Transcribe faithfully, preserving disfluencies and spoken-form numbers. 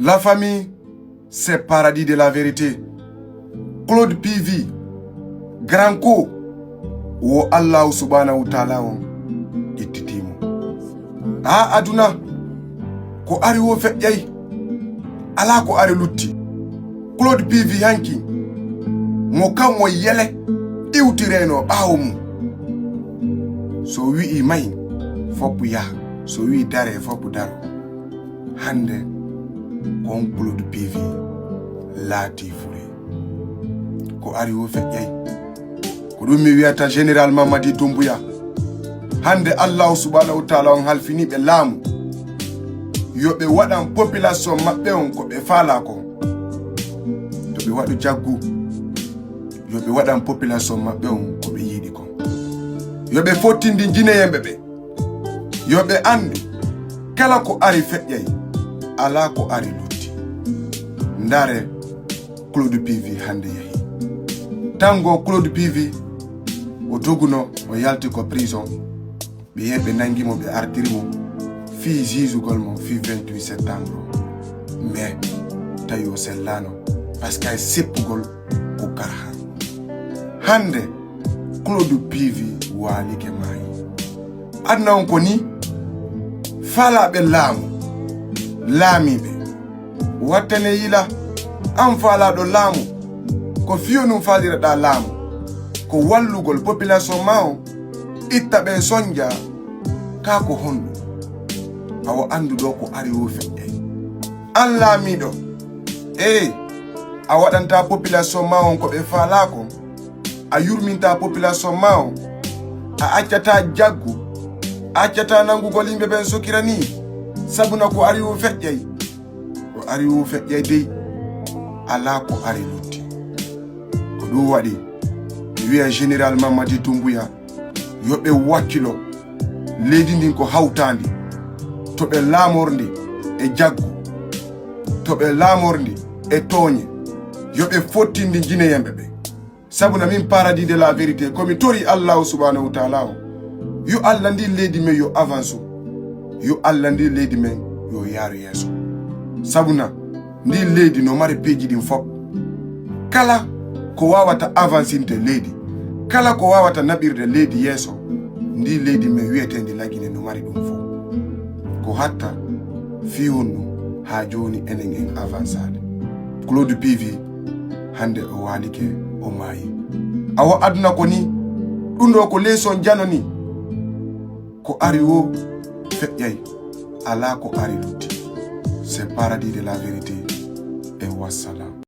La famille, c'est Paradis de la vérité. Claude P V, grand ko wo Allahu subhanahu wa ta'ala on ittitimo. Ha aduna, ko ari wo feƴƴay, ala ko ari lutti. Claude P V hanki, mo kam wo yele iwtireno ɓawo mum. So wi'i may, foppu yaha. So wi'i dare, foppu daro. Hande kon Claude P V laati fure. Ko ari wo feƴƴay. Ko ɗum mi wiyata Général Mamadi Doumbouya. Hande Allahu subhanahu wa ta'ala on halfini ɓe laamu. Yo ɓe waɗan population maɓɓe on ko ɓe faala kon. To ɓe waɗu jaggu. Yo ɓe waɗan population maɓɓe on ko ɓe yiɗi kon. Yo ɓe fottindi jineyeɓe ɓe. Yo ɓe andu kala ko ari feƴƴay, ala ko ari lutti. Ndare Claude P V hande yahi. Tango Claude P V o doguno, o yalti ko prison. Ɓe yehi ɓe nangi mo, ɓe artiri mo fii jugugol mo fii vingt-huit septembre o. Mais tawi o sellaano, parce que ay seppugol ko karha. Hande Claude P V waalike maayi. Aduna on ko ni, faalaaɓe laamu, laamiiɓe, wattane yila, an faalaaɗo laamu, ko fiyo nun faaliraɗaa laamu, ko wallugol population maa on, itta ɓe sonja, kaa ko honɗum? Awa andu ɗo ko ari wo feƴƴay. An laamiiɗo, ee, a waɗanta population maa on ko ɓe faalaa kon, a yurminta population maa on, a accata jaggu, a accata nangugol yimɓe ɓen sokira nii, sabuna ko ari wo feƴƴay. Ko ari wo feƴƴay dey, alaa ko ari lutti. Ko ɗum waɗi, mi wi'a Général Mamadi Doumbouya, yo ɓe wakkilo, leydi ndin ko hawtaandi, to ɓe laamorndi e jaggu, to ɓe laamorndi e tooñe, yo ɓe fottindi jineyeɓe ɓe. Sabuna min Paradis de la vérité, ko mi tori Allahu subhanahu wa ta'ala on, yo Allah ndin leydi men yo avance, yo Allah ndin leydi men yo yaaru yeeso. Sabuna ndin leydi no mari peeji ɗin fop. Kala ko wawata avancinte leydi, kala ko wawata naɓirde leydi yeeso, ndin leydi men wi'eteendi Lagine no mari ɗum fof. Ko hatta fii honɗum haa jooni enen en avancaade. Claude P V hande o waalike, o maayi. Awa aduna ko ni, ɗum ɗo ko leçon jano ni. Ko ari wo feƴƴay, alaa ko ari lutti. C'est Paradis de la vérité. E wassalam.